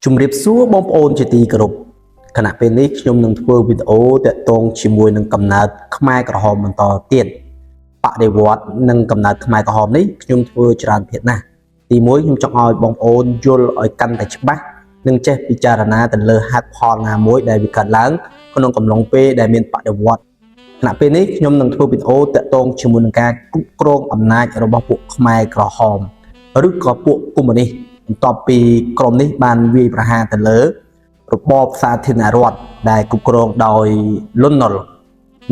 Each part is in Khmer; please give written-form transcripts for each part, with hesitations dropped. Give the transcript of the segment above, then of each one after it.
ជំរាបសួរបងប្អូនជាទីគោរពខណៈពេលនេះខ្ញុំនឹងធ្វើវីដេអូតាក់ទងជាមួយនឹងកំណើតខ្មែរក្រហមបន្តទៀតបដិវត្តន៍និងកំណើតខ្មែរក្រហមនេះខ្ញុំធ្វើច្រើនភាគណាស់ទីមួយខ្ញុំចង់ឲ្យបងប្អូនយល់ឲ្យកាន់តែច្បាស់និងចេះពិចារណាទៅលើហេតុផលណាមួយដែលវាកើតឡើងក្នុងកំឡុងពេលដែលមានបដិវត្តន៍ខណៈពេលនេះខ្ញុំនឹងធ្វើវីដេអូតាក់ទងជាមួយនឹងការគ្រប់គ្រងអំណាចរបស់ពួកខ្មែរក្រហមឬក៏ពួកកុម្មុយនីស បន្ទាប់ពីក្រុមនេះបានវាយប្រហារទៅលើរបបសាធារណរដ្ឋដែលគ្រប់គ្រងដោយលន់នល់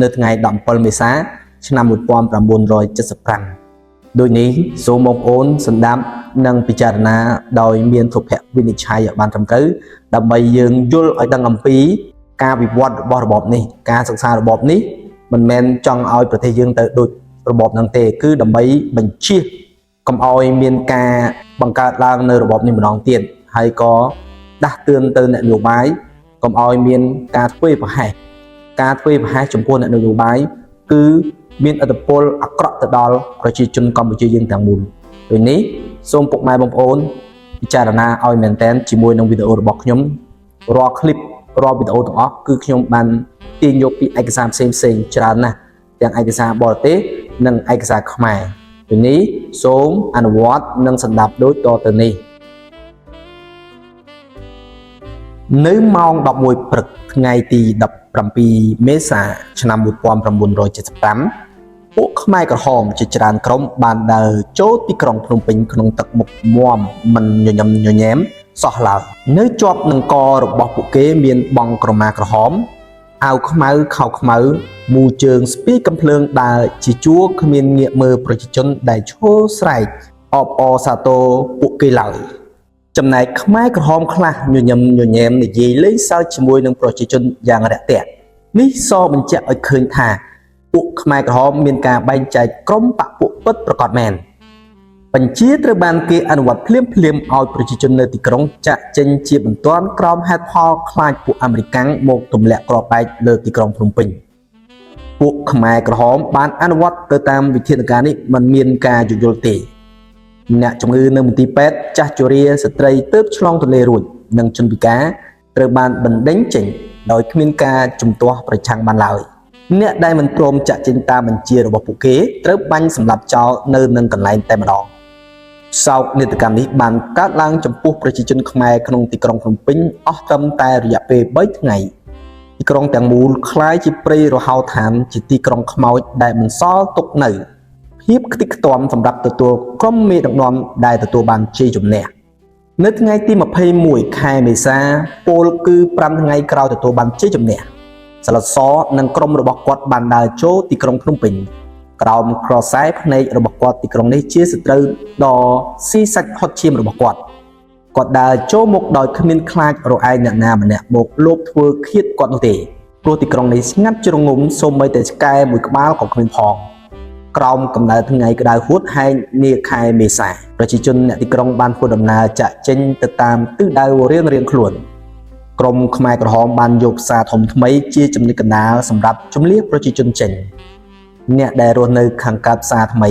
នៅថ្ងៃ17មេសាឆ្នាំ1975ដូចនេះសូមបងប្អូនស្ដាប់និងពិចារណាដោយមានសុភវិនិច្ឆ័យឲ្យបានត្រឹមត្រូវដើម្បីយើងយល់ឲ្យដឹងអំពីការវិវត្តរបស់របបនេះការសិក្សារបបនេះមិនមែនចង់ឲ្យប្រទេសយើងទៅដូចរបបហ្នឹងទេគឺដើម្បីបញ្ជៀស កុំឲ្យមានការបង្កើតឡើងនៅរបបនេះម្ដងទៀតហើយក៏ដាស់តឿនទៅអ្នកនយោបាយកុំឲ្យមានការធ្វើប្រហែសការធ្វើប្រហែសចំពោះអ្នកនយោបាយគឺមានឥទ្ធិពលអាក្រក់ទៅដល់ប្រជាជនកម្ពុជាយើងទាំងមូលដូចនេះសូមពុកម៉ែបងប្អូនពិចារណាឲ្យមែនទែនជាមួយនឹងវីដេអូរបស់ខ្ញុំរាល់ឃ្លីបរាល់វីដេអូទាំងអស់គឺខ្ញុំបានទាញយកពីឯកសារផ្សេងៗច្រើនណាស់ទាំងឯកសារបរទេសនិងឯកសារខ្មែរ ពេលនេះសូមអនុវត្តនិងស្ដាប់ដូចតទៅនេះនៅម៉ោង11ព្រឹកថ្ងៃទី17មេសាឆ្នាំ1975ពួកខ្មែរក្រហមជាច្រើនក្រុមបានដើរចូលទីក្រុងភ្នំពេញក្នុងទឹកមុខមាំមិនញញឹមញញែមសោះឡើយនៅជាប់នឹងករបស់ពួកគេមានបង់ក្រមាក្រហមអាវខ្មៅខោខ្មៅមូជើងស្ពាយកំភ្លើងដើរជាជួរគ្មានងាកមើលប្រជាជនដែលឈរស្រែកអបអរសាទរពួកគេឡើយចំណែកខ្មែរក្រហមខ្លះញញឹមញញែមនិយាយលេងសើចជាមួយនឹងប្រជាជនយ៉ាងរាក់ទាក់នេះសបញ្ជាក់ឲ្យឃើញថាពួកខ្មែរក្រហមមានការបែងចែកក្រុមបក្សពួកពិតប្រាកដមែនបញ្ជាត្រូវបានគេអនុវត្តភ្លាមភ្លាមឲ្យប្រជាជននៅទីក្រុងចាក់ចេញជាបន្ទាន់ក្រោមហេតុផលខ្លាចពួកអាមេរិកាំងមកទម្លាក់គ្រាប់បែកលើទីក្រុងភ្នំពេញពួកខ្មែរក្រហមបានអនុវត្តទៅតាមវិធានការនេះមិនមានការយោគយល់ទេអ្នកជំងឺនៅមន្ទីរពេទ្យចាស់ជរាស្ត្រីទើបឆ្លងទន្លេរួចនិងជនពិការត្រូវបានបណ្ដេញចេញដោយគ្មានការជំទាស់ប្រឆាំងបានឡើយអ្នកដែលមិនព្រមចាក់ចេញតាមបញ្ជារបស់ពួកគេត្រូវបាញ់សម្លាប់ចោលនៅនឹងកន្លែងតែម្ដងសោកនាដកម្មនេះបានកើតឡើងចំពោះប្រជាជនខ្មែរក្នុងទីក្រុងភ្នំពេញអស់ត្រឹមតែរយៈពេល3ថ្ងៃទីក្រុងទាំងមូលក្លាយជាព្រៃរហោឋានជាទីក្រុងខ្មោចដែលមិនសល់ទុកនៅភាពខ្ទេចខ្ទាំសម្រាប់ទទួលក្រុមមេដឹកនាំដែលទទួលបានជ័យជំនះនៅថ្ងៃទី21ខែមេសាពលគឺ5ថ្ងៃក្រោយទទួលបានជ័យជំនះសឡុតសនិងក្រុមរបស់គាត់បានដើរចូលទីក្រុងភ្នំពេញក្រោមក្រសែភ្នែករបស់គាត់ទីក្រុងនេះជាសត្រូវដ៏ស៊ីសាច់ហុតឈាមរបស់គាត់គាត់ដើរចូលមកដោយគ្មានខ្លាចរឯងអ្នកណាម្នាក់មកលួចធ្វើឃាតគាត់នោះទេព្រោះទីក្រុងនេះស្ងាត់ជ្រងំសូម្បីតែឆ្កែមួយក្បាលក៏គ្មានផងក្រោមកម្ដៅថ្ងៃក្តៅហួតហែងនាខែមេសាប្រជាជនអ្នកទីក្រុងបានធ្វើដំណើរចាក់ចេញទៅតាមទិសដៅរៀងៗខ្លួនក្រុមខ្មែរក្រហមបានយកផ្សារធំថ្មីជាចំណុចកណ្ដាលសម្រាប់ជំលះប្រជាជនចេញអ្នកដែលរស់នៅខាងកើតផ្សារថ្មី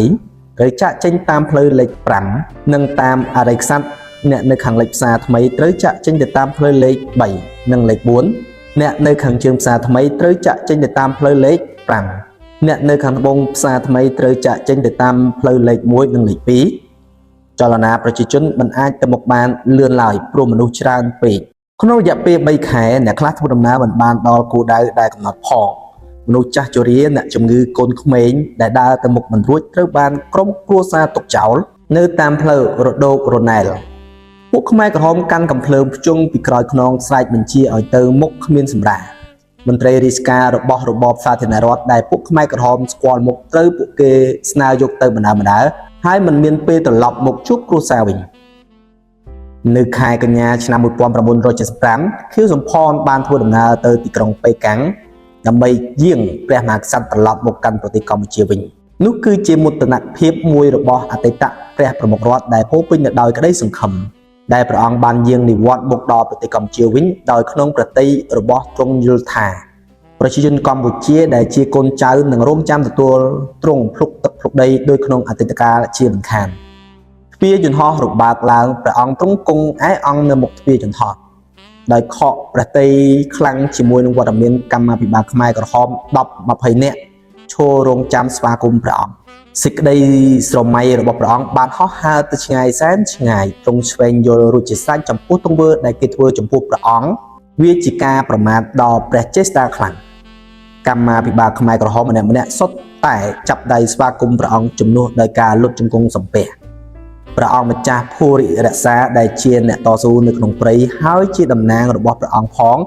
ត្រូវចាក់ចេញតាមផ្លូវលេខ5និងតាមអរិយក្សត្រអ្នកនៅខាងលិចផ្សារថ្មីត្រូវចាក់ចេញទៅតាមផ្លូវលេខ3និងលេខ4អ្នកនៅខាងជើងផ្សារថ្មីត្រូវចាក់ចេញទៅតាមផ្លូវលេខ5អ្នកនៅខាងត្បូងផ្សារថ្មីត្រូវចាក់ចេញទៅតាមផ្លូវលេខ1និងលេខ2ចលនាប្រជាជនមិនអាចទៅមុខបានលឿនឡើយព្រោះមនុស្សច្រើនពេកក្នុងរយៈពេល3ខែអ្នកខ្លះធ្វើដំណើរមិនបានដល់គោលដៅដែលកំណត់ផងមនុស្សចាស់ជរាអ្នកជំងឺកូនក្មេងដែលដើរទៅមុខមិនរួចត្រូវបានក្រុមគ្រួសារទុកចោលនៅតាមផ្លូវរដូករណែលពួកខ្មែរក្រហមកាន់កំភ្លើងភ្ជង់ពីក្រោយខ្នងស្រែកបញ្ជាឲ្យទៅមុខគ្មានសម្រាកមន្ត្រីរាជការរបស់របបសាធារណរដ្ឋដែលពួកខ្មែរក្រហមស្គាល់មុខត្រូវពួកគេស្នើយកទៅបណ្ដើរៗហើយមិនមានពេលត្រឡប់មកជួបគ្រួសារវិញនៅខែកញ្ញាឆ្នាំ1975ខៀវសំផនបានធ្វើដំណើរទៅទីក្រុងប៉េកាំងដើម្បីយាងព្រះមហាក្សត្រត្រឡប់មកកាន់ប្រទេសកម្ពុជាវិញនោះគឺជាមោទនភាពមួយរបស់អតីតព្រះប្រមុខរដ្ឋដែលពោពេញទៅដោយក្តីសង្ឃឹមដែលព្រះអង្គបានយាងនិវត្តន៍មកដល់ប្រទេសកម្ពុជាវិញដោយក្នុងប្រតិរបស់ទ្រង់យល់ថាប្រជាជនកម្ពុជាដែលជាកូនចៅនឹងរងចាំទទួលទ្រង់ភ្លុកទឹកភ្លុកដីដោយក្នុងអតីតកាលជាមិនខានទ្វារយន្តហោះរបើកឡើងព្រះអង្គទ្រង់គង់ឯអង្គនៅមុខទ្វារយន្តហោះ ដោយខកព្រះទ័យខ្លាំងជាមួយនឹងវត្តមានកម្មាភិបាលខ្មែរក្រហម10 20នាក់ឈររងចាំស្វាគមន៍ព្រះអង្គសេចក្តីស្រមៃរបស់ព្រះអង្គបានហោះហើរទៅឆ្ងាយសែនឆ្ងាយទ្រង់ឆ្វេងយល់រួចជាស្រេចចំពោះទង្វើដែលគេធ្វើចំពោះព្រះអង្គវាជាការប្រមាថដល់ព្រះចេស្តាខ្លាំងកម្មាភិបាលខ្មែរក្រហមម្នាក់ម្នាក់សុទ្ធតែចាប់ដៃស្វាគមន៍ព្រះអង្គជំនួសដោយការលុតជង្គង់សំពះព្រះអង្គម្ចាស់ភូរិរក្សាដែលជាអ្នកតស៊ូនៅក្នុងព្រៃហើយជាតំណាងរបស់ព្រះអង្គផង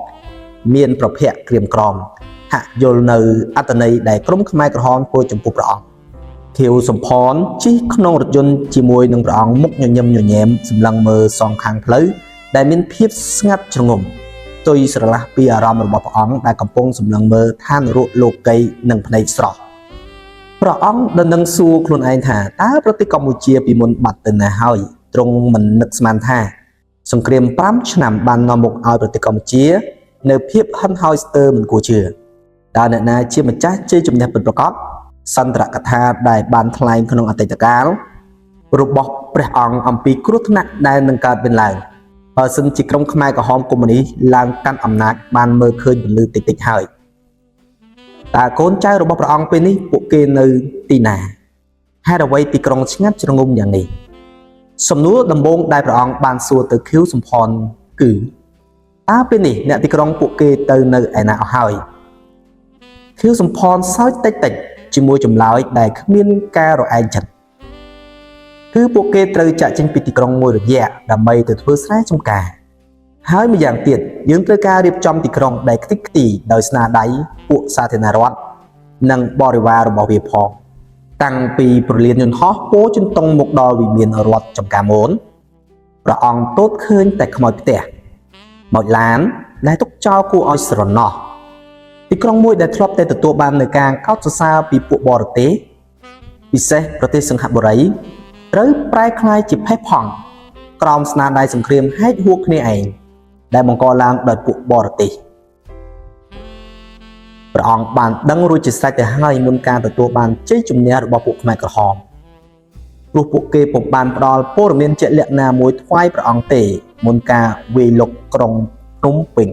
មានប្រភពក្រៀមក្រំហាក់យល់នៅអត្តន័យដែលក្រុមខ្មែរក្រហមធ្វើចំពោះព្រះអង្គខៀវសំផនជិះក្នុងរថយន្តជាមួយនឹងព្រះអង្គមុខញញឹមញញែមសម្លឹងមើលសងខាងផ្លូវដែលមានភាពស្ងាត់ជ្រងំផ្ទុយស្រឡះពីអារម្មណ៍របស់ព្រះអង្គដែលកំពុងសម្លឹងមើលឋាននរកលោកីនិងភ្នែកស្រស់ព្រះអង្គដណ្ដឹងសួរខ្លួនឯងថាតើប្រទេសកម្ពុជាពីមុនបាត់ទៅណាហើយទ្រង់មិននឹកស្មានថាសង្គ្រាម5ឆ្នាំបាននាំមកឲ្យប្រទេសកម្ពុជានៅភាពហិនហោចស្ទើរមិនគួរជឿតើអ្នកណាជាម្ចាស់ជ័យជំនះពិតប្រាកដសន្ទរកថាដែលបានថ្លែងក្នុងអតីតកាលរបស់ព្រះអង្គអំពីគ្រោះថ្នាក់ដែលនឹងកើតមានឡើងបើសិនជាក្រុមខ្មែរក្រហមកុម្មុយនីសឡើងកាន់អំណាចបានមើលឃើញពន្លឺតិចៗហើយតើកូនចៅរបស់ព្រះអង្គពេលនេះពួកគេនៅទីណាហេតុអ្វីទីក្រុងស្ងាត់ជ្រងំយ៉ាងនេះសំណួរដំបូងដែលព្រះអង្គបានសួរទៅខៀវសំផនគឺតើពេលនេះអ្នកទីក្រុងពួកគេទៅនៅឯណាអស់ហើយខៀវសំផនសើចតិចតិចជាមួយចម្លើយដែលគ្មានការរអែងចិត្តគឺពួកគេត្រូវចាក់ចេញពីទីក្រុងមួយរយៈដើម្បីទៅធ្វើស្រែចម្ការហើយម្យ៉ាងទៀតយើងត្រូវការរៀបចំទីក្រុងដែលខ្ទេចខ្ទីដោយស្នាដៃពួកសាធារណរដ្ឋនិងបរិវាររបស់វាផងតាំងពីប្រលានយន្តហោះពោជន្ទង់មកដល់វិមានរដ្ឋចំការមូនព្រះអង្គទតឃើញតែខ្មោចផ្ទះមកឡានដែលទុកចោលគួរឲ្យស្រណោះទីក្រុងមួយដែលធ្លាប់តែទទួលបាននូវការកោតសរសើរពីពួកបរទេសពិសេសប្រទេសសិង្ហបុរីត្រូវប្រែក្លាយជាផេះផង់ក្រោមស្នាដៃសង្គ្រាមហែកហួរគ្នាឯងដែលបង្កឡើងដោយពួកបរទេសព្រះអង្គបានដឹងរួចជាស្រេចទៅហើយមុនការទទួលបានជ័យជំនះរបស់ពួកខ្មែរក្រហមព្រោះពួកគេពុំបានផ្ដល់ព័ត៌មានជាក់លាក់ណាមួយថ្វាយព្រះអង្គទេមុនការវាយលុកក្រុងភ្នំពេញ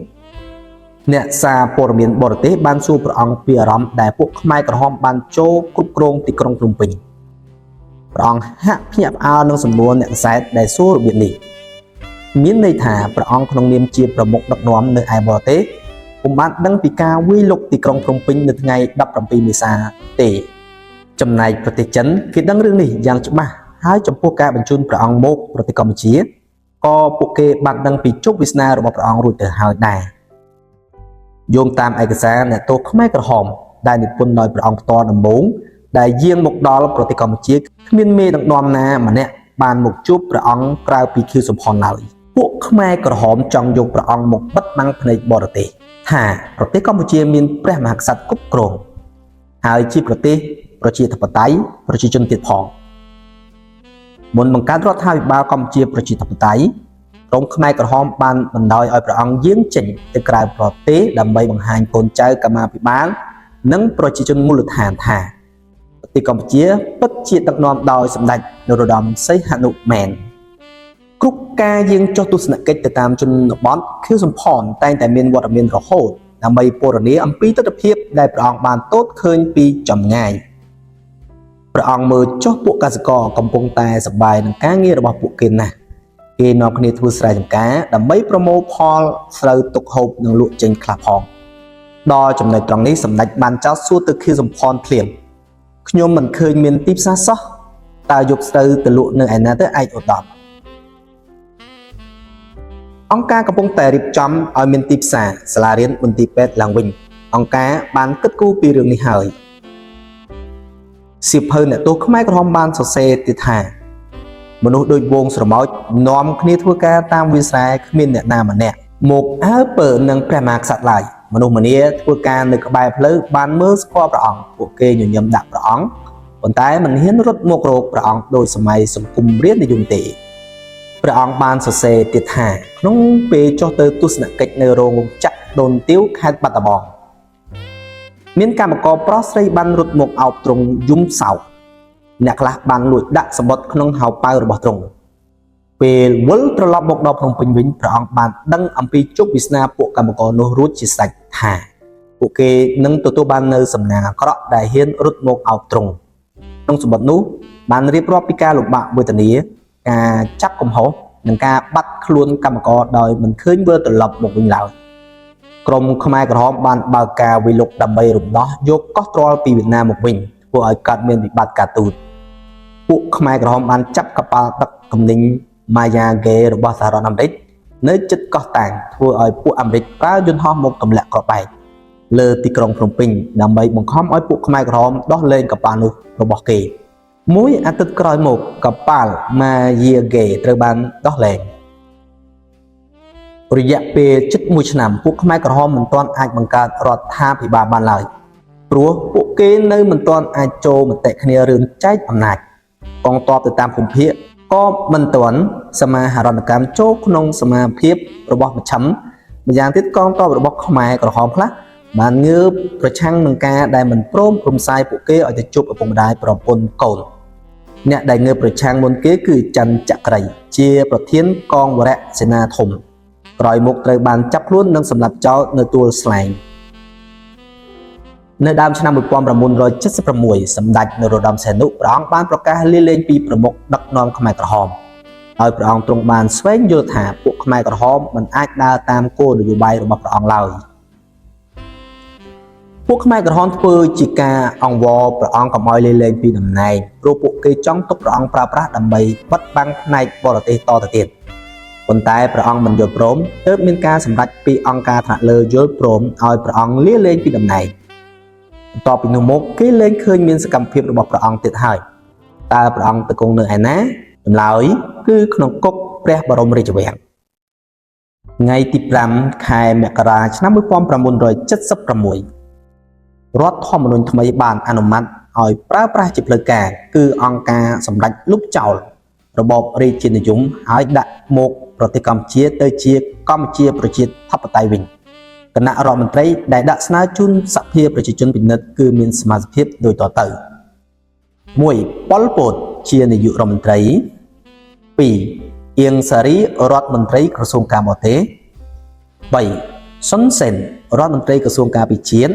អ្នកសារព័ត៌មានបរទេសបានសួរព្រះអង្គពីអារម្មណ៍ដែលពួកខ្មែរក្រហមបានចូលគ្រប់គ្រងទីក្រុងភ្នំពេញព្រះអង្គហាក់ភ្ញាក់ផ្អើលនឹងសំណួរអ្នកកាសែតដែលសួររបៀបនេះមានន័យថាព្រះអង្គក្នុងនាមជាប្រមុខដឹកនាំនៅឯបរទេសពុំបានដឹងពីការវាយលុកទីក្រុងភ្នំពេញនៅថ្ងៃ17មេសាទេចំណែកប្រទេសចិនគេដឹងរឿងនេះយ៉ាងច្បាស់ហើយចំពោះការបញ្ជូនព្រះអង្គមកប្រទេសកម្ពុជាក៏ពួកគេបានដឹងពីជោគវាសនារបស់ព្រះអង្គរួចទៅហើយដែរយោងតាមឯកសារអ្នកទោសខ្មែរក្រហមដែលនិពន្ធដោយព្រះអង្គផ្ទាល់ដំបូងដែលយាងមកដល់ប្រទេសកម្ពុជាគ្មានមេដឹកនាំណាម្នាក់បានមកជួបព្រះអង្គក្រៅពីខៀវសំផនឡើយពួកខ្មែរក្រហមចង់យកព្រះអង្គមកបិទបាំងភ្នែកបរទេសថាប្រទេសកម្ពុជាមានព្រះមហាក្សត្រគ្រប់គ្រងហើយជាប្រទេសប្រជាធិបតេយ្យប្រជាជនទៀតផងមុនបង្កើតរដ្ឋាភិបាលកម្ពុជាប្រជាធិបតេយ្យក្រុមខ្មែរក្រហមបានបណ្ដោយឲ្យព្រះអង្គយាងចេញទៅក្រៅប្រទេសដើម្បីបង្ហាញកូនចៅកម្មាភិបាលនិងប្រជាជនមូលដ្ឋានថាប្រទេសកម្ពុជាពិតជាដឹកនាំដោយសម្ដេចនរោត្តមសីហនុមែនគ្រប់ការយាងចុះទស្សនកិច្ចទៅតាមជនបទខៀវសំផនតែងតែមានវត្តមានរហូតដើម្បីពណ៌នាអំពីទិដ្ឋភាពដែលព្រះអង្គបានទតឃើញពីចម្ងាយព្រះអង្គមើលចុះពួកកសិករកំពុងតែសប្បាយនឹងការងាររបស់ពួកគេណាស់គេនាំគ្នាធ្វើស្រែចម្ការដើម្បីប្រមូលផលស្រូវទុកហូបនិងលក់ចេញខ្លះផងដល់ចំណុចត្រង់នេះសម្ដេចបានចោទសួរទៅខៀវសំផនភ្លាមខ្ញុំមិនឃើញមានទីផ្សារសោះតើយកស្រូវទៅលក់នៅឯណាទៅឯកឧត្តមអង្គការកំពុងតែរៀបចំឲ្យមានទីផ្សារសាលារៀនមន្ទីរពេទ្យឡើងវិញអង្គការបានគិតគូរពីរឿងនេះហើយសៀវភៅអ្នកទោសខ្មែរក្រហមបានសរសេរទៀតថាមនុស្សដូចវងស្រមោចនាំគ្នាធ្វើការតាមវាលស្រែគ្មានអ្នកណាម្នាក់មកអើពើនឹងព្រះមហាក្សត្រឡើយមនុស្សម្នាធ្វើការនៅក្បែរផ្លូវបានមើលស្គាល់ព្រះអង្គពួកគេញញឹមដាក់ព្រះអង្គប៉ុន្តែមិនហ៊ានរត់មករកព្រះអង្គដោយសម័យសង្គមរាស្ត្រនិយមទេព្រះអង្គបានសរសេរទៀតថាក្នុងពេលចុះទៅទស្សនកិច្ចនៅរោងចក្រដូនទាវខេត្តបាត់ដំបងមានកម្មករប្រុសស្រីបានរត់មកអោបទ្រង់យំសោកអ្នកខ្លះបានលួចដាក់សម្បត្តិក្នុងហោប៉ៅរបស់ទ្រង់ ពេលវិលត្រឡប់មកដល់ភ្នំពេញវិញព្រះអង្គបានដឹងអំពីជោគវាសនាពួកកម្មករនោះរួចជាស្រេចថាពួកគេនឹងទទួលបាននៅសំណាងអាក្រក់ដែលហ៊ានរត់មកអោបទ្រង់ក្នុងសម្បត្តិនោះបានរៀបរាប់ពីការលំបាកវេទនាការចាប់កំហុសនិងការបាត់ខ្លួនកម្មករដោយមិនឃើញវិលត្រឡប់មកវិញឡើយក្រុមខ្មែរក្រហមបានបើកការវិលុកដើម្បីរំដោះយកកោះត្រល់ពីវៀតណាមមកវិញធ្វើឲ្យកើតមានវិបត្តិការទូតពួកខ្មែរក្រហមបានចាប់កប៉ាល់ដឹកទំនិញម៉ាយ៉ាហ្គេរបស់សហរដ្ឋអាមេរិកនៅជិតកោះតាងធ្វើឲ្យពួកអាមេរិកប្រើយន្តហោះមកទម្លាក់គ្រាប់បែកលើទីក្រុងភ្នំពេញដើម្បីបង្ខំឲ្យពួកខ្មែរក្រហមដោះលែងកប៉ាល់នោះរបស់គេមួយអាទិត្យក្រោយមកកប៉ាល់ម៉ាយាហ្គេត្រូវបានដោះលែងរយៈពេលជិត1ឆ្នាំពួកខ្មែរក្រហមមិនទាន់អាចបង្កើតរដ្ឋាភិបាលបានឡើយព្រោះពួកគេនៅមិនទាន់អាចចូលមតិគ្នារឿងចែកអំណាចកងទ័ពទៅតាមភូមិភាគក៏មិនទាន់សមាហរណកម្មចូលក្នុងសមាភាពរបស់មជ្ឈិមម្យ៉ាងទៀតកងទ័ពរបស់ខ្មែរក្រហមខ្លះបានងើបប្រឆាំងនឹងការដែលមិនព្រមរំសាយពួកគេឲ្យទៅជួបឪពុកម្ដាយប្រពន្ធកូនអ្នកដែលងើបប្រឆាំងមុនគេគឺច័ន្ទចក្រីជាប្រធានកងវរៈសេនាធំក្រោយមកត្រូវបានចាប់ខ្លួននិងសម្លាប់ចោលនៅទួលស្លែងនៅដើមឆ្នាំ1976សម្ដេចនរោត្តមសីហនុព្រះអង្គបានប្រកាសលាលែងពីប្រមុខដឹកនាំខ្មែរក្រហមហើយព្រះអង្គទ្រង់បានស្វែងយល់ថាពួកខ្មែរក្រហមមិនអាចដើរតាមគោលនយោបាយរបស់ព្រះអង្គឡើយពួកខ្មែរក្រហមធ្វើជាការអង្វរព្រះអង្គកុំឲ្យលាលែងពីតំណែងព្រោះពួកគេចង់ទុកព្រះអង្គប្រើប្រាស់ដើម្បីបិទបាំងផ្នែកបរទេសតទៅទៀតប៉ុន្តែព្រះអង្គមិនយល់ព្រមទើបមានការសម្រេចពីអង្គការថ្នាក់លើយល់ព្រមឲ្យព្រះអង្គលាលែងពីតំណែងបន្ទាប់ពីនោះមកគេលែងឃើញមានសកម្មភាពរបស់ព្រះអង្គទៀតហើយតើព្រះអង្គទៅគង់នៅឯណាចម្លើយគឺក្នុងគុកព្រះបរមរាជវាំងថ្ងៃទី5ខែមករាឆ្នាំ1976រដ្ឋធម្មនុញ្ញថ្មីបានអនុម័តឲ្យប្រើប្រាស់ជាផ្លូវការគឺអង្គការសម្រេចលុបចោលរបបរាជានិយមហើយដាក់មកប្រទេសកម្ពុជាទៅជាកម្ពុជាប្រជាធិបតេយ្យវិញគណៈរដ្ឋមន្ត្រីដែលដាក់ស្នើជូនសភាប្រជាជនពិនិត្យគឺមានសមាជិកភាពដូចតទៅ1ប៉ុលពតជានាយករដ្ឋមន្ត្រី2អៀងសារីរដ្ឋមន្ត្រីក្រសួងការបរទេស3សុនសេនរដ្ឋមន្ត្រីក្រសួងការពារជាតិ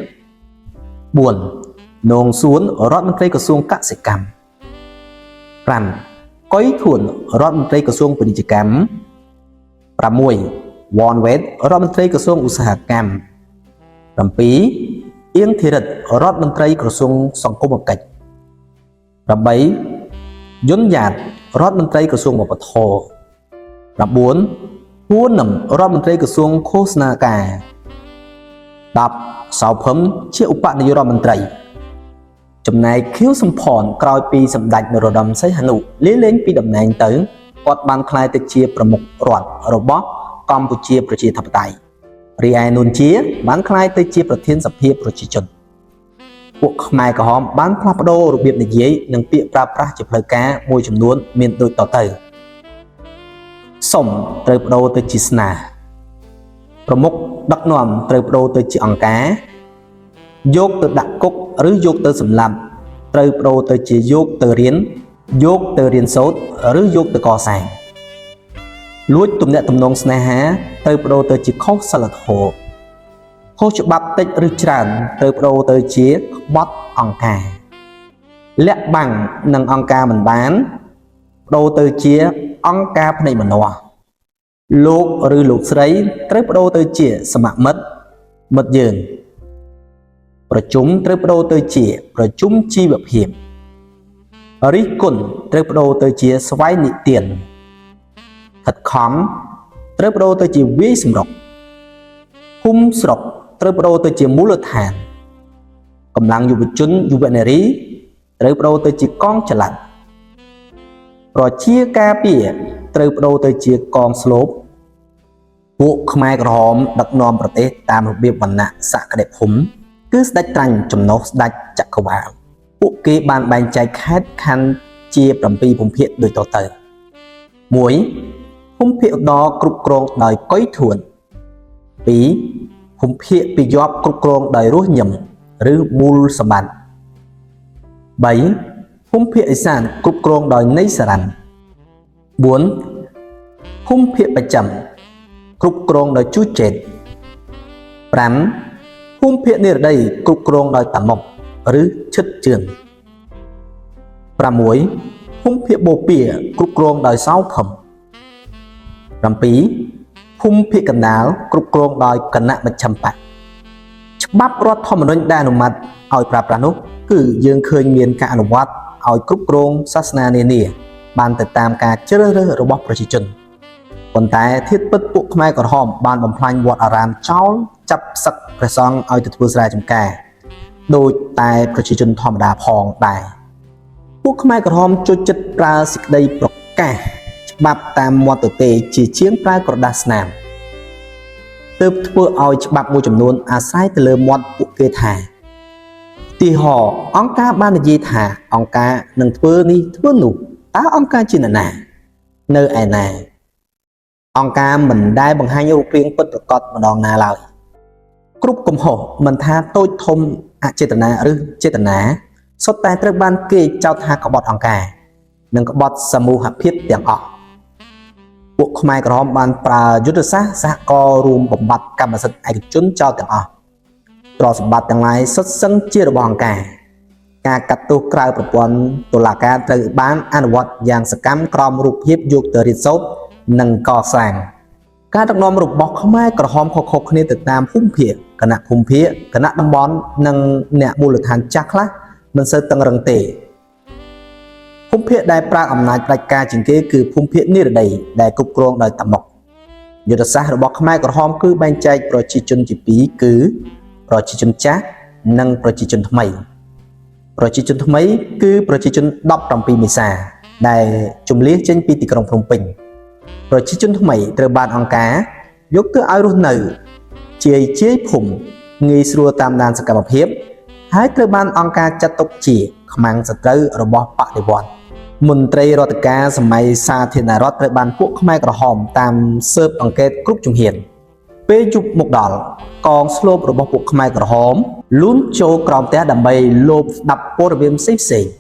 4នងសួនរដ្ឋមន្ត្រីក្រសួងកសិកម្ម5កុយធួនរដ្ឋមន្ត្រីក្រសួងពាណិជ្ជកម្ម6វ៉នវ៉េតរដ្ឋមន្ត្រីក្រសួងឧស្សាហកម្ម7អៀងធីរិតរដ្ឋមន្ត្រីក្រសួងសង្គមកិច្ច8យុនយ៉ាតរដ្ឋមន្ត្រីក្រសួងវប្បធម៌9ហ៊ួននឹមរដ្ឋមន្ត្រីក្រសួងឃោសនាការ10សៅភឹមជាឧបនាយករដ្ឋមន្ត្រីចំណែកខៀវសំផនក្រោយពីសម្ដេចនរោត្តមសីហនុលាលែងពីតំណែងទៅគាត់បានក្លាយទៅជាប្រមុខរដ្ឋរបស់កម្ពុជាប្រជាធិបតេយ្យរីឯនួនជាបានក្លាយទៅជាប្រធានសភាប្រជាជនពួកខ្មែរក្រហមបានផ្លាស់ប្ដូររបៀបនិយាយនិងពាក្យប្រើប្រាស់ជាផ្លូវការមួយចំនួនមានដូចតទៅសុំត្រូវប្ដូរទៅជាស្នាប្រមុខដឹកនាំត្រូវប្ដូរទៅជាអង្គការយកទៅដាក់គុកឬយកទៅសម្លាប់ត្រូវប្ដូរទៅជាយកទៅរៀនយកទៅរៀនសូត្រឬយកទៅកសាងលួចទំនាក់ទំនងស្នេហាត្រូវប្ដូរទៅជាខុសសិលធម៌ខុសច្បាប់តិចឬច្រើនត្រូវប្ដូរទៅជាក្បត់អង្គការលាក់បាំងនឹងអង្គការមិនបានប្ដូរទៅជាអង្គការភ្នែកម្នាស់លោកឬលោកស្រីត្រូវប្ដូរទៅជាសមមិត្តមិត្តយើងប្រជុំត្រូវប្ដូរទៅជាប្រជុំជីវភាពរិះគន់ត្រូវប្ដូរទៅជាស្វ័យនិទានខិតខំត្រូវប្ដូរទៅជាវាយសម្រុកភូមិស្រុកត្រូវប្ដូរទៅជាមូលដ្ឋានកម្លាំងយុវជនយុវនារីត្រូវប្ដូរទៅជាកងចល័តប្រជាការពារត្រូវប្ដូរទៅជាកងស្លូបពួកខ្មែរក្រហមដឹកនាំប្រទេសតាមរបៀបវណ្ណៈសក្តិភូមិគឺស្ដេចត្រាញ់ចំណុះស្ដេចចក្រវាលពួកគេបានបែងចែកខេត្តខណ្ឌជា7ភូមិភាគដូចតទៅ1ភូមិភាគឧត្តរគ្រប់គ្រងដោយកុយធួន2ភូមិភាគពាយ័ព្យគ្រប់គ្រងដោយរស់ញឹមឬមូលសម្បត្តិ3ភូមិភាគឦសានគ្រប់គ្រងដោយនៃសរ៉ាន់4 ភូមិភាគបច្ចឹមគ្រប់គ្រងដោយជូចេត5ភូមិភាគនិរតីគ្រប់គ្រងដោយតាម៉ុកឬឈិតជឿន6ភូមិភាគបូព៌ាគ្រប់គ្រងដោយសៅភឹម7ភូមិភាគកណ្ដាលគ្រប់គ្រងដោយគណៈមជ្ឈិមបក្សច្បាប់រដ្ឋធម្មនុញ្ញដែលអនុម័តឲ្យប្រើប្រាស់នោះគឺយើងឃើញមានការអនុវត្តឲ្យគ្រប់គ្រងសាសនានានាបានទៅតាមការជ្រើសរើសរបស់ប្រជាជនប៉ុន្តែធាតុពិតពួកខ្មែរក្រហមបានបំផ្លាញវត្តអារាមចោលចាប់ផ្សឹកព្រះសង្ឃឲ្យទៅធ្វើស្រែចម្ការដោយតែប្រជាជនធម្មតាផងដែរពួកខ្មែរក្រហមចូលចិត្តប្រើសេចក្តីប្រកាសច្បាប់តាមមាត់ទទេជាជាងប្រើក្រដាសស្នាមទើបធ្វើឲ្យច្បាប់មួយចំនួនអាស្រ័យទៅលើមាត់ពួកគេថាទីហោអង្គការបាននិយាយថាអង្គការនឹងធ្វើនេះធ្វើនោះតើអង្គការជានរណានៅឯណាអង្គការមិនដែលបង្ហាញរូបរាងពិតប្រាកដម្ដងណាឡើយគ្រប់កំហុសមិនថាតូចធំអចេតនាឬចេតនាសុទ្ធតែត្រូវបានគេចោទថាក្បត់អង្គការនិងក្បត់សមូហភាពទាំងអស់ពួកខ្មែរក្រហមបានប្រើយុទ្ធសាស្ត្រសហករណ៍រួមបំបត្តិកម្មសិទ្ធិឯកជនចោលទាំងអស់ទ្រព្យសម្បត្តិទាំងឡាយសុទ្ធសឹងជារបស់អង្គការការកាត់ទោសក្រៅប្រព័ន្ធតុលាការត្រូវបានអនុវត្តយ៉ាងសកម្មក្រោមរូបភាពយកទៅរៀនសូត្រនិងកសាងការដឹកនាំរបស់ខ្មែរក្រហមខុសៗគ្នាទៅតាមភូមិភាគគណៈភូមិភាគគណៈតំបន់និងអ្នកមូលដ្ឋានចាស់ខ្លះមិនសូវតឹងរឹងទេភូមិភាគដែលប្រើអំណាចផ្ដាច់ការជាងគេគឺភូមិភាគនិរតីដែលគ្រប់គ្រងដោយតាម៉ុកយុទ្ធសាស្ត្ររបស់ខ្មែរក្រហមគឺបែងចែកប្រជាជនជាពីរគឺប្រជាជនចាស់និងប្រជាជនថ្មីប្រជាជនថ្មីគឺប្រជាជន17មេសាដែលជំលះចេញពីទីក្រុងភ្នំពេញប្រជាជនថ្មីត្រូវបានអង្គការយកទៅឲ្យរស់នៅជាយជាយភូមិងាយស្រួលតាមដានសកម្មភាពហើយត្រូវបានអង្គការចាត់ទុកជាខ្មាំងសត្រូវរបស់បដិវត្តន៍មន្ត្រីរដ្ឋការសម័យសាធារណរដ្ឋត្រូវបានពួកខ្មែរក្រហមតាមស៊ើបអង្កេតគ្រប់ជំហានពេលយប់មកដល់កងស្លូបរបស់ពួកខ្មែរក្រហមលូនចូលក្រោមផ្ទះដើម្បីលបស្ដាប់ព័ត៌មានផ្សេងៗ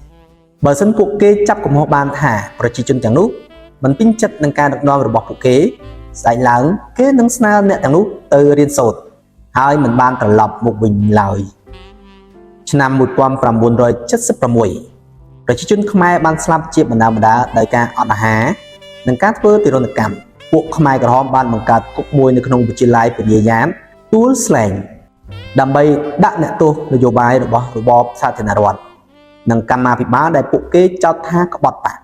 បើសិនពួកគេចាប់កំហុសបានថាប្រជាជនទាំងនោះមិនពេញចិត្តនឹងការដឹកនាំរបស់ពួកគេស្អែកឡើងគេនឹងស្នើអ្នកទាំងនោះទៅរៀនសូត្រហើយមិនបានត្រឡប់មកវិញឡើយឆ្នាំ1976ប្រជាជនខ្មែរបានស្លាប់ជាបណ្ដាបណ្ដាដោយការអត់អាហារនិងការធ្វើទារុណកម្មពួកខ្មែរក្រហមបានបង្កើតគុកមួយនៅក្នុងវិទ្យាល័យពញាយ៉ានទួលស្លែងដើម្បីដាក់អ្នកទោសនយោបាយរបស់របបសាធារណរដ្ឋនិងកម្មាភិបាលដែលពួកគេចោទថាក្បត់បក្ស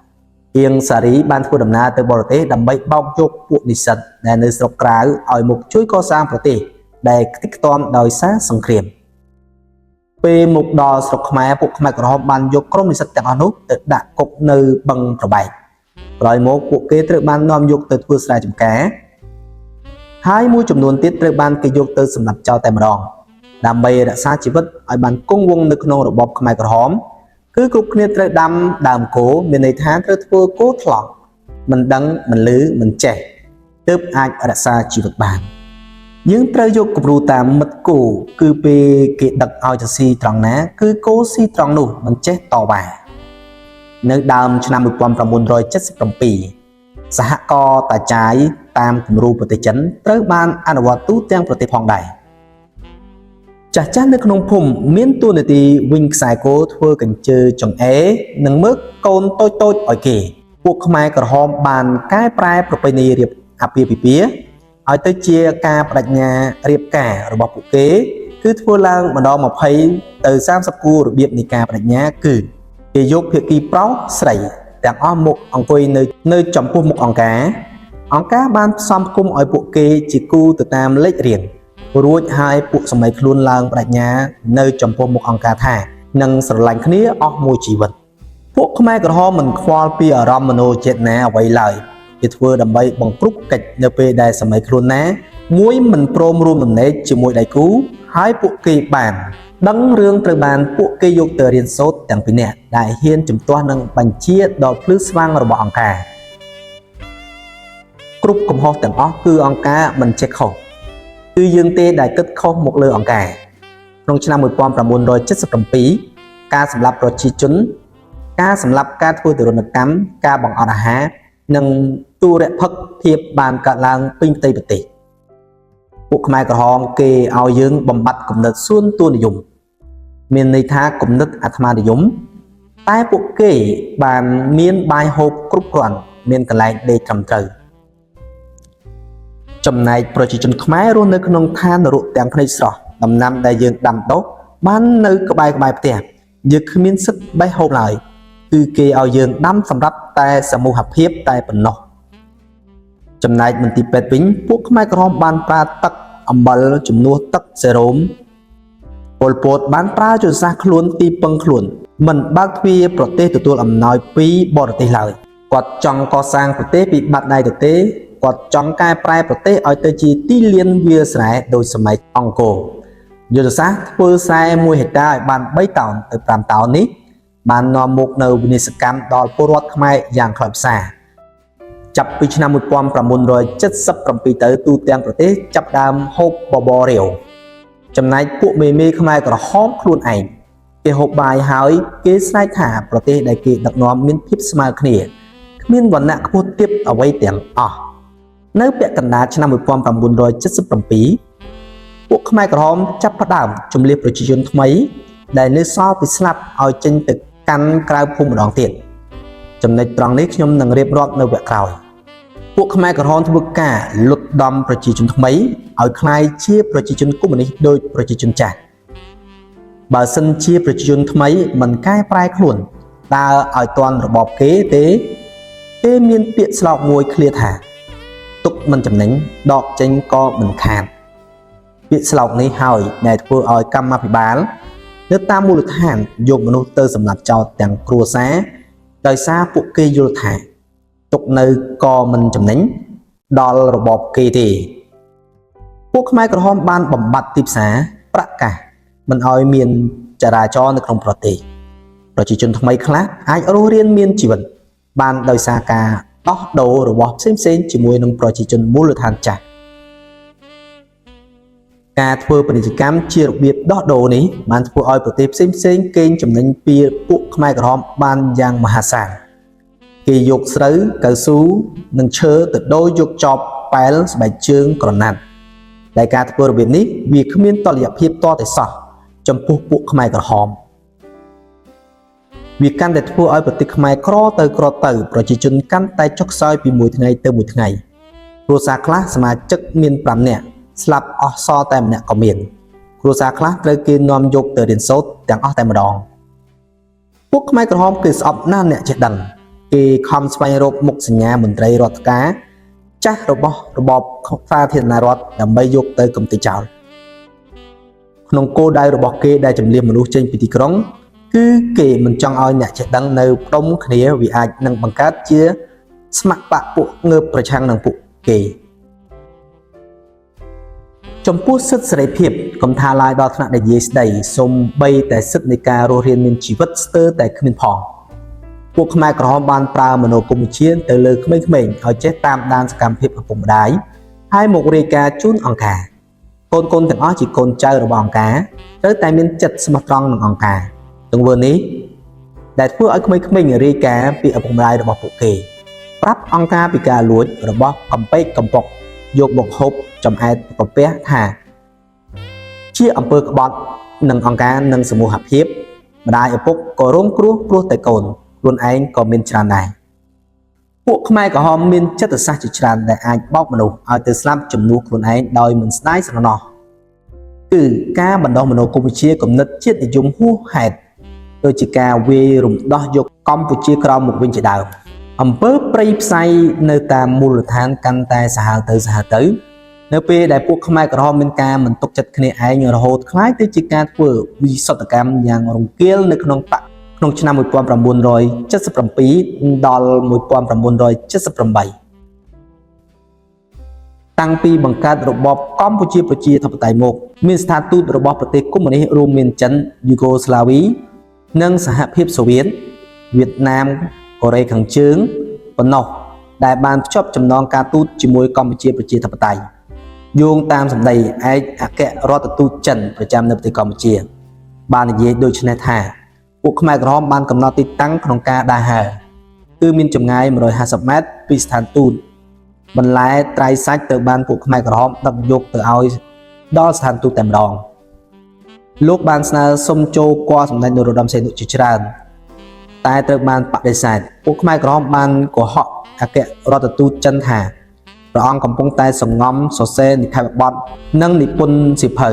អៀងសារីបានធ្វើដំណើរទៅបរទេសដើម្បីបោកយកពួកនិស្សិតដែលនៅស្រុកក្រៅឲ្យមកជួយកសាងប្រទេសដែលខ្ទេចខ្ទាំដោយសារសង្គ្រាមពេលមកដល់ស្រុកខ្មែរពួកខ្មែរក្រហមបានយកក្រុមនិស្សិតទាំងអស់នោះទៅដាក់គុកនៅបឹងត្របែកក្រោយមកពួកគេត្រូវបាននាំយកទៅធ្វើស្រែចម្ការហើយមួយចំនួនទៀតត្រូវបានគេយកទៅសម្លាប់ចោលតែម្ដងដើម្បីរក្សាជីវិតឲ្យបានគង់វង្សនៅក្នុងរបបខ្មែរក្រហមគឺគ្រប់គ្នាត្រូវដាំដើមគោមានន័យថាត្រូវធ្វើគោថ្លង់មិនដឹងមិនលឺមិនចេះទើបអាចរក្សាជីវិតបានយើងត្រូវយកគំរូតាមមិត្តគោគឺពេលគេដឹកឲ្យទៅស៊ីត្រង់ណាគឺគោស៊ីត្រង់នោះមិនចេះតវ៉ានៅដើមឆ្នាំ1977សហករណ៍តាចាយតាមគំរូប្រទេសចិនត្រូវបានអនុវត្តទូទាំងប្រទេសផងដែរចាស់ៗនៅក្នុងភូមិមានតួនាទីវិញខ្សែគោធ្វើកញ្ជើចង្អេរនិងមើលកូនតូចៗឲ្យគេពួកខ្មែរក្រហមបានកែប្រែប្រពៃណីរៀបអាពាហ៍ពិពាហ៍ឲ្យទៅជាការបដិញ្ញារៀបការរបស់ពួកគេគឺធ្វើឡើងម្ដង20ទៅ30គូរបៀបនៃការបដិញ្ញាគឺគេយកភាគីប្រុសស្រីទាំងអស់មកអង្គុយនៅចំពោះមុខអង្គការអង្គការបានផ្សំផ្គុំឲ្យពួកគេជាគូទៅតាមលេខរៀងរួចហើយពួកសម័យខ្លួនឡើងបដិញ្ញានៅចំពោះមុខអង្គការថានឹងស្រឡាញ់គ្នាអស់មួយជីវិតពួកខ្មែរក្រហមមិនខ្វល់ពីអារម្មណ៍មនោចេតនាអ្វីឡើយគេធ្វើដើម្បីបង្គ្រប់កិច្ចនៅពេលដែលសម័យខ្លួនណាមួយមិនព្រមរួមដំណេកជាមួយដៃគូហើយពួកគេបានដឹងរឿងត្រូវបានពួកគេយកទៅរៀនសូត្រទាំងពីរនាក់ដែលហ៊ានជំទាស់នឹងបញ្ជាដ៏ភ្លឺស្វាងរបស់អង្គការគ្រប់កំហុសទាំងអស់គឺអង្គការមិនចេះខុសគឺយើងទេដែលគិតខុសមកលើអង្គការក្នុងឆ្នាំ1977ការសម្លាប់ប្រជាជនការសម្លាប់ការធ្វើទារុណកម្មការបង្អត់អាហារនិង ទូរភិក្សភាពបានកើតឡើងពេញផ្ទៃប្រទេសពួកខ្មែរក្រហមគេឲ្យយើងបំបត្តិគំនិតសួនទួនិយមមានន័យថាគំនិតអាត្មានិយមតែពួកគេបានមានបាយហូបគ្រប់គ្រាន់មានកន្លែងដេកត្រឹមត្រូវចំណែកប្រជាជនខ្មែររស់នៅក្នុងឋាននរកទាំងភ្នែកស្រស់ដំណាំដែលយើងដាំដុះបាននៅក្បែរក្បែរផ្ទះយើងគ្មានសិទ្ធិបេះហូបឡើយគឺគេឲ្យយើងដាំសម្រាប់តែសមូហភាពតែប៉ុណ្ណោះចំណែកមន្ទីរពេទ្យវិញពួកខ្មែរក្រហមបានប្រើទឹកអំបិលជំនួសទឹកសេរ៉ូមប៉ុលពតបានប្រើយុទ្ធសាស្ត្រខ្លួនទីពឹងខ្លួនមិនបើកទ្វារប្រទេសទទួលអំណោយពីបរទេសឡើយគាត់ចង់កសាងប្រទេសពីបាត់ដៃទៅទេគាត់ចង់កែប្រែប្រទេសឲ្យទៅជាទីលានវាលស្រែដោយសម័យអង្គរយុទ្ធសាស្ត្រធ្វើស្រែ1ហិកតាឲ្យបាន3តោនទៅ5តោននេះបាននាំមកនូវវិនាសកម្មដល់ពលរដ្ឋខ្មែរយ៉ាងខ្លោចផ្សាចាប់ពីឆ្នាំ1977ទៅទូទាំងប្រទេសចាប់ដើមហូបបបររាវចំណែកពួកមេមេខ្មែរក្រហមខ្លួនឯងគេហូបបាយហើយគេស្រែកថាប្រទេសដែលគេដឹកនាំមានភាពស្មើគ្នាគ្មានវណ្ណៈខ្ពស់ទាបអ្វីទាំងអស់នៅពាក់កណ្ដាលឆ្នាំ1977ពួកខ្មែរក្រហមចាប់ផ្ដើមជំលះប្រជាជនថ្មីដែលនៅសល់ពីស្លាប់ឲ្យចេញទៅកាន់ក្រៅភូមិម្ដងទៀតចំណុចត្រង់នេះខ្ញុំនឹងរៀបរាប់នៅវគ្គក្រោយពួកខ្មែរក្រហមធ្វើការលុតដំប្រជាជនថ្មីឲ្យក្លាយជាប្រជាជនកុម្មុយនីសដោយប្រជាជនចាស់បើសិនជាប្រជាជនថ្មីមិនកែប្រែខ្លួនដើរឲ្យទាន់របបគេទេគេមានពាក្យស្លោកមួយឃ្លាថាទុកមិនចំណេញដកចេញក៏មិនខាតពាក្យស្លោកនេះហើយដែលធ្វើឲ្យកម្មាភិបាលនៅតាមមូលដ្ឋានយកមនុស្សទៅសម្លាប់ចោលទាំងគ្រួសារដោយសារពួកគេយល់ថាទុកនៅក៏មិនចំណេញដល់របបគេទេពួកខ្មែរក្រហមបានបំបត្តិទីផ្សារប្រកាសមិនឲ្យមានចរាចរណ៍នៅក្នុងប្រទេសប្រជាជនថ្មីខ្លះអាចរស់រានមានជីវិតបានដោយសារការដោះដូររបស់ផ្សេងៗជាមួយនឹងប្រជាជនមូលដ្ឋានចាស់ការធ្វើពាណិជ្ជកម្មជារបៀបដោះដូរនេះបានធ្វើឲ្យប្រទេសផ្សេងៗកេងចំណេញពីពួកខ្មែរក្រហមបានយ៉ាងមហាសាលគេយកស្រូវកៅស៊ូនិងឈើទៅដូរយកចបប៉ែលស្បែកជើងក្រណាត់ដែលការធ្វើរបៀបនេះវាគ្មានតុល្យភាពតតែសោះចំពោះពួកខ្មែរក្រហមវាកាន់តែធ្វើឲ្យប្រទេសខ្មែរក្រទៅក្រទៅប្រជាជនកាន់តែចុះខ្សោយពីមួយថ្ងៃទៅមួយថ្ងៃគ្រួសារខ្លះសមាជិកមាន5នាក់ស្លាប់អស់សល់តែម្នាក់ក៏មានគ្រួសារខ្លះត្រូវគេនាំយកទៅរៀនសូត្រទាំងអស់តែម្ដងពួកខ្មែរក្រហមគឺស្អប់ណាស់អ្នកចេះដឹងគេខំស្វែងរកមុខសញ្ញាមន្ត្រីរដ្ឋការចាស់របស់របបសាធារណរដ្ឋដើម្បីយកទៅកំទេចចោលក្នុងគោលដៅរបស់គេដែលជំលះមនុស្សចេញពីទីក្រុងគឺគេមិនចង់ឲ្យអ្នកចេះដឹងនៅផ្ដុំគ្នាវាអាចនឹងបង្កើតជាស្ម័គ្របពួកងើបប្រឆាំងនឹងពួកគេចំពោះសិទ្ធិសេរីភាពកុំថាឡើយដល់ថ្នាក់និយាយស្ដីសូម្បីតែសិទ្ធិនៃការរស់រានមានជីវិតស្ទើរតែគ្មានផងពួកខ្មែរក្រហមបានប្រើមនោគមវិជ្ជាទៅលើក្មេងៗឲ្យចេះតាមដានសកម្មភាពឪពុកម្ដាយហើយមករាយការណ៍ជូនអង្គការកូនៗទាំងអស់ជាកូនចៅរបស់អង្គការត្រូវតែមានចិត្តស្មោះត្រង់នឹងអង្គការទង្វើនេះដែលធ្វើឲ្យក្មេងៗរាយការណ៍ពីឪពុកម្ដាយរបស់ពួកគេប្រាប់អង្គការពីការលួចរបស់កំពេកកំប៉ុកយកមកហូបចំអែតប្រពះថាជាអំពើក្បត់នឹងអង្គការនិងសមូហភាពម្ដាយឪពុកក៏រងគ្រោះព្រោះតែកូនខ្លួនឯងក៏មានច្រើនដែរពួកខ្មែរក្រហមមានចិត្តសាស្ត្រជាច្រើនដែលអាចបោកមនុស្សឲ្យទៅស្លាប់ជំនួសខ្លួនឯងដោយមិនស្ដាយស្រណោះគឺការបណ្ដុះមនោគមវិជ្ជាគំនិតជាតិនិយមហួសហេតុដូចជាការវាយរំដោះយកកម្ពុជាក្រោមមកវិញជាដើមអំពើព្រៃផ្សៃនៅតាមមូលដ្ឋានកាន់តែសាហាវទៅសាហាវទៅនៅពេលដែលពួកខ្មែរក្រហមមានការមិនទុកចិត្តគ្នាឯងរហូតក្លាយទៅជាការធ្វើវិសុទ្ធកម្មយ៉ាងរង្គាលនៅក្នុងបក្សក្នុងឆ្នាំ1977ដល់1978តាំងពីបង្កើតរបបកម្ពុជាប្រជាធិបតេយ្យមកមានស្ថានទូតរបស់ប្រទេសកុម្មុយនីសរួមមានចិនយូហ្គោស្លាវីនិងសហភាពសូវៀតវៀតណាមកូរ៉េខាងជើងប៉ុណ្ណោះដែលបានភ្ជាប់ចំណងការទូតជាមួយកម្ពុជាប្រជាធិបតេយ្យយោងតាមសម្ដីឯកអគ្គរដ្ឋទូតចិនប្រចាំនៅប្រទេសកម្ពុជាបាននិយាយដូចនេះថាពួកខ្មែរក្រហមបានកំណត់ទីតាំងក្នុងការដើរហើរគឺមានចម្ងាយ150ម៉ែត្រពីស្ថានទូត បន្លែត្រីសាច់ត្រូវបានពួកខ្មែរក្រហមដឹកយកទៅឲ្យដល់ស្ថានទូតតែម្ដងលោកបានស្នើសុំចូលគាល់សម្ដេចនរោត្តមសីហនុជាច្រើនតែត្រូវបានបដិសេធពួកខ្មែរក្រហមបានកុហកអគ្គរដ្ឋទូតចិនថាព្រះអង្គកំពុងតែសង្ងំសរសេរនិក្ខេបបទនិងនិពន្ធសៀវភៅ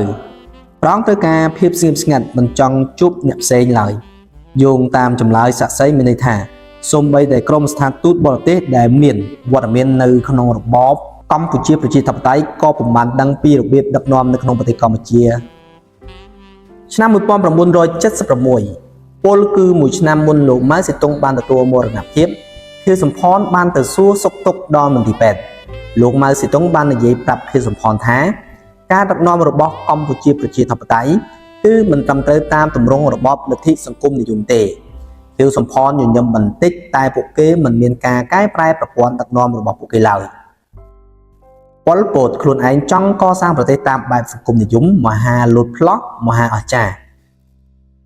ព្រះអង្គត្រូវការភាពស្ងៀមស្ងាត់មិនចង់ជួបអ្នកផ្សេងឡើយយោងតាមចម្លើយសាក្សីមានន័យថាសូម្បីតែក្រុមស្ថានទូតបរទេសដែលមានវត្តមាននៅក្នុងរបបកម្ពុជាប្រជាធិបតេយ្យក៏ពុំបានដឹងពីរបៀបដឹកនាំនៅក្នុងប្រទេសកម្ពុជាឆ្នាំ1976ពលគឺមួយឆ្នាំមុនលោកម៉ៅសេតុងបានទទួលមរណភាពខៀវសំផនបានទៅសួរសុខទុក្ខដល់មន្ទីរពេទ្យលោកម៉ៅសេតុងបាននិយាយប្រាប់ខៀវសំផនថាការដឹកនាំរបស់កម្ពុជាប្រជាធិបតេយ្យគឺមិនត្រឹមត្រូវតាមទម្រង់របបលទ្ធិសង្គមនិយមទេខៀវសំផនញញឹមបន្តិចតែពួកគេមិនមានការកែប្រែប្រព័ន្ធដឹកនាំរបស់ពួកគេឡើយប៉ុលពតខ្លួនឯងចង់កសាងប្រទេសតាមបែបសង្គមនិយមមហាលោតផ្លោះមហាអស្ចារ្យ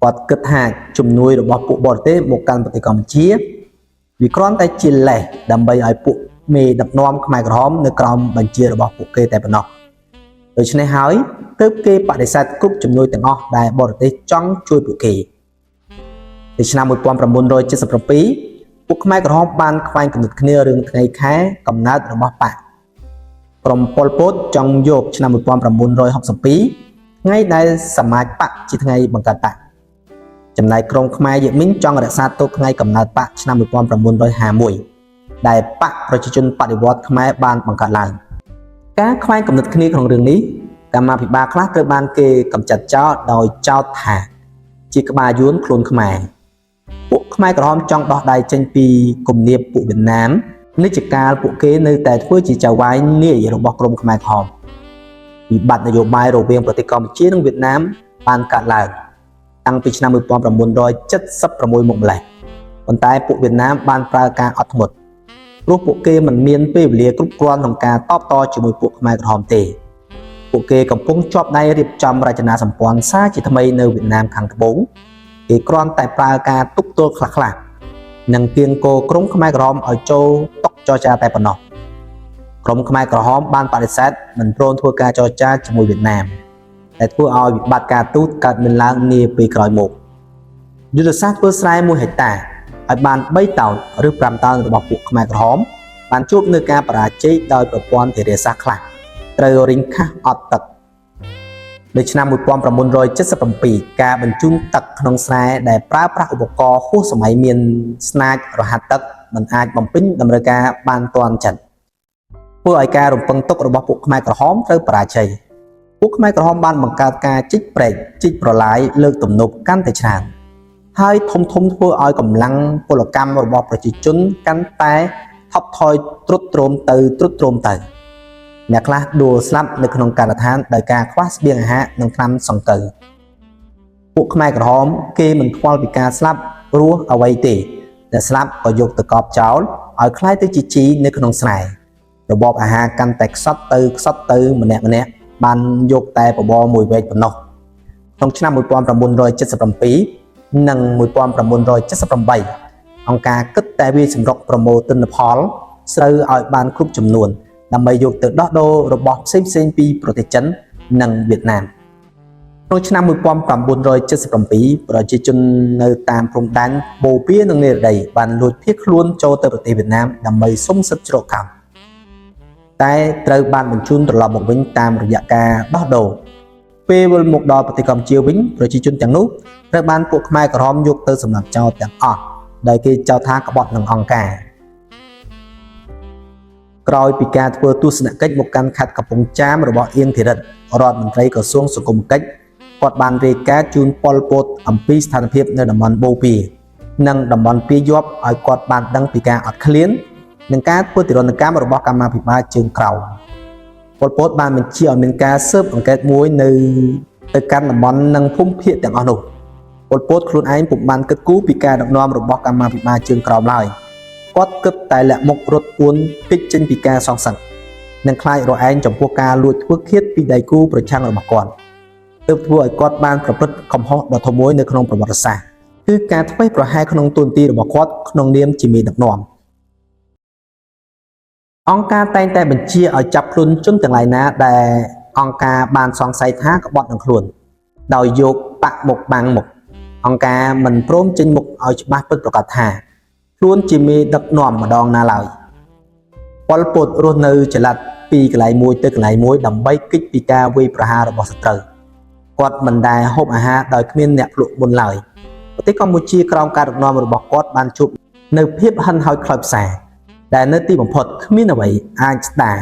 គាត់គិតថាជំនួយរបស់ពួកបរទេសមកកាន់ប្រទេសកម្ពុជាវាគ្រាន់តែជាលេសដើម្បីឲ្យពួកមេដឹកនាំខ្មែរក្រហមនៅក្រោមបញ្ជារបស់ពួកគេតែប៉ុណ្ណោះដូច្នេះហើយទើបគេបដិសេធគ្រប់ជំនួយទាំងអស់ដែលបរទេសចង់ជួយពួកគេនៅឆ្នាំ1977ពួកខ្មែរក្រហមបានខ្វែងគំនិតគ្នារឿងថ្ងៃខែកំណើតរបស់បក្សក្រុមប៉ុលពតចង់យកឆ្នាំ1962ថ្ងៃដែលសមាជបក្សជាថ្ងៃបង្កើតបក្សចំណែកក្រុមខ្មែរយេមីនចង់រក្សាទុកថ្ងៃកំណើតបក្សឆ្នាំ1951ដែលបក្សប្រជាជនបដិវត្តន៍ខ្មែរបានបង្កើតឡើងការខ្វែងគំនិតគ្នាក្នុងរឿងនេះកម្មាភិបាលខ្លះត្រូវបានគេកម្ចាត់ចោលដោយចោទថាជាក្បាលយួនខ្លួនខ្មែរពួកខ្មែរក្រហមចង់ដោះដៃចេញពីគំនាបពួកវៀតណាមនិច្ចកាលពួកគេនៅតែធ្វើជាចៅហ្វាយនាយរបស់ក្រុមខ្មែរក្រហមវិបត្តិនយោបាយរវាងប្រទេសកម្ពុជានិងវៀតណាមបានកើតឡើងតាំងពីឆ្នាំ1976មកម្ល៉េះប៉ុន្តែពួកវៀតណាមបានប្រើការអត់ធ្មត់ព្រោះពួកគេមិនមានពេលវេលាគ្រប់គ្រាន់ក្នុងការតបតជាមួយពួកខ្មែរក្រហមទេពួកគេកំពុងជាប់ដៃរៀបចំរចនាសម្ព័ន្ធសារជាថ្មីនៅវៀតណាមខាងត្បូងគេគ្រាន់តែប្រើការទប់ទល់ខ្លះៗនិងគៀងគោក្រុមខ្មែរក្រហមឲ្យចូលតុចរចាតែប៉ុណ្ណោះក្រុមខ្មែរក្រហមបានបដិសេធមិនព្រមធ្វើការចរចាជាមួយវៀតណាមដែលធ្វើឲ្យវិបត្តិការទូតកើតមានឡើងនាពេលក្រោយមកយុទ្ធសាស្ត្រធ្វើស្រែ1ហិកតាឲ្យបាន3តោនឬ5តោនរបស់ពួកខ្មែរក្រហមបានជួបនៅការបរាជ័យដោយប្រព័ន្ធធារាសាស្ត្រខ្លះត្រូវរីងខះអត់ទឹកនៅឆ្នាំ1977ការបញ្ជូនទឹកក្នុងស្រែដែលប្រើប្រាស់ឧបករណ៍ហួសសម័យមានស្នាចរហាត់ទឹកមិនអាចបំពេញតម្រូវការបានទាន់ចិត្តធ្វើឲ្យការរំពឹងទុករបស់ពួកខ្មែរក្រហមត្រូវបរាជ័យពួកខ្មែរក្រហមបានបង្កើតការជីកព្រែកជីកប្រឡាយលើកទំនប់កាន់តែច្រើនហើយធំធំធ្វើឲ្យកម្លាំងពលកម្មរបស់ប្រជាជនកាន់តែថប់ថយទ្រុឌទ្រោមទៅទ្រុឌទ្រោមទៅអ្នកខ្លះដួលស្លាប់នៅក្នុងការដ្ឋានដោយការខ្វះស្បៀងអាហារនិងថ្នាំសង្កូវពួកខ្មែរក្រហមគេមិនខ្វល់ពីការស្លាប់រស់អ្វីទេអ្នកស្លាប់ក៏យកទៅកប់ចោលឲ្យคล้ายទៅជាជីនៅក្នុងស្រែរបបអាហារកាន់តែខ្សត់ទៅខ្សត់ទៅម្នាក់ម្នាក់បានយកតែបបរមួយវែកប៉ុណ្ណោះក្នុងឆ្នាំ1977និង1978អង្គការគិតតែវាសម្រុកប្រមូលទិន្នផលស្រូវឲ្យបានគ្រប់ចំនួនដើម្បីយកទៅដោះដូររបស់ផ្សេងៗពីប្រទេសចិននិងវៀតណាមក្នុងឆ្នាំ1977ប្រជាជននៅតាមព្រំដែនបូព៌ានិងនិរដីបានលួចភៀសខ្លួនចូលទៅប្រទេសវៀតណាមដើម្បីសុំសិទ្ធិជ្រកកោនតែត្រូវបានបញ្ជូនត្រឡប់មកវិញតាមរយៈការដោះដូរពេលវិលមកដល់ប្រទេសកម្ពុជាវិញប្រជាជនទាំងនោះត្រូវបានពួកខ្មែរក្រហមយកទៅសម្លាប់ចោលទាំងអស់ដោយគេចោទថាក្បត់នឹងអង្គការក្រោយពីការធ្វើទស្សនកិច្ចមកកាន់ខេត្តកំពង់ចាមរបស់អៀងធីរិតរដ្ឋមន្ត្រីក្រសួងសង្គមកិច្ចគាត់បានរាយការណ៍ជូនប៉ុលពតអំពីស្ថានភាពនៅតំបន់បូព៌ានិងតំបន់ពាយ័ព្យឲ្យគាត់បានដឹងពីការអត់ឃ្លាននិងការធ្វើទារុណកម្មរបស់កម្មាភិបាលជើងក្រោមប៉ុលពតបានបញ្ជាឲ្យមានការស៊ើបអង្កេតមួយនៅទៅកាន់តំបន់និងភូមិភាគទាំងអស់នោះប៉ុលពតខ្លួនឯងពុំបានគិតគូរពីការដឹកនាំរបស់កម្មាភិបាលជើងក្រោមឡើយគាត់គិតតែលាក់មុខរត់ពួនគេចចេញពីការសងសឹកនិងខ្លាចរឯងចំពោះការលួចធ្វើឃាតពីដៃគូប្រឆាំងរបស់គាត់ទើបធ្វើឲ្យគាត់បានប្រព្រឹត្តកំហុសដ៏ធំមួយនៅក្នុងប្រវត្តិសាស្ត្រគឺការធ្វេសប្រហែសក្នុងតួនាទីរបស់គាត់ក្នុងនាមជាមេដឹកនាំ អង្គការតែងតែបញ្ជាឲ្យចាប់ខ្លួនជនទាំងឡាយណាដែលអង្គការបានសង្ស័យថាក្បត់នឹងខ្លួន ដោយយកបាក់មកបាំងមុខអង្គការមិនព្រមចេញមុខឲ្យច្បាស់ពិតប្រាកដថាខ្លួនជាមេដឹកនាំម្ដងណាឡើយប៉ុលពតរស់នៅចល័តពីកន្លែងមួយទៅកន្លែងមួយដើម្បីគេចពីការវាយប្រហាររបស់សត្រូវគាត់មិនដែលហូបអាហារដោយគ្មានអ្នកភ្លក់មុនឡើយប្រទេសកម្ពុជាក្រោមការដឹកនាំរបស់គាត់បានជួបនៅភាពហិនហោចខ្លោចផ្សាដែលនៅទីបំផុតគ្មានអ្វីអាចស្ដារ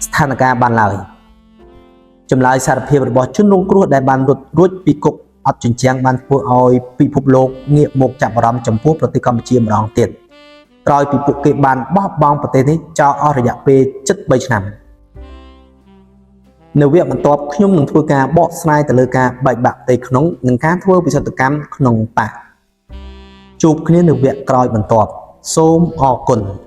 ស្ថានភាពបានឡើយ ចម្លើយសារភាពរបស់ជនរងគ្រោះដែលបានរត់រួចពីគុកអត់ជញ្ជាំងបានធ្វើឲ្យពិភពលោកងាកមកចាប់អារម្មណ៍ចំពោះប្រទេសកម្ពុជាម្ដងទៀតក្រោយពីពួកគេបានបោះបង់ប្រទេសនេះចោលអស់រយៈពេល73ឆ្នាំនៅវគ្គបន្ទាប់ខ្ញុំនឹងធ្វើការបកស្រាយទៅលើការបែកបាក់ផ្ទៃក្នុងនិងការធ្វើវិសុទ្ធកម្មក្នុងបក្សជួបគ្នានៅវគ្គក្រោយបន្ទាប់សូមអរគុណ។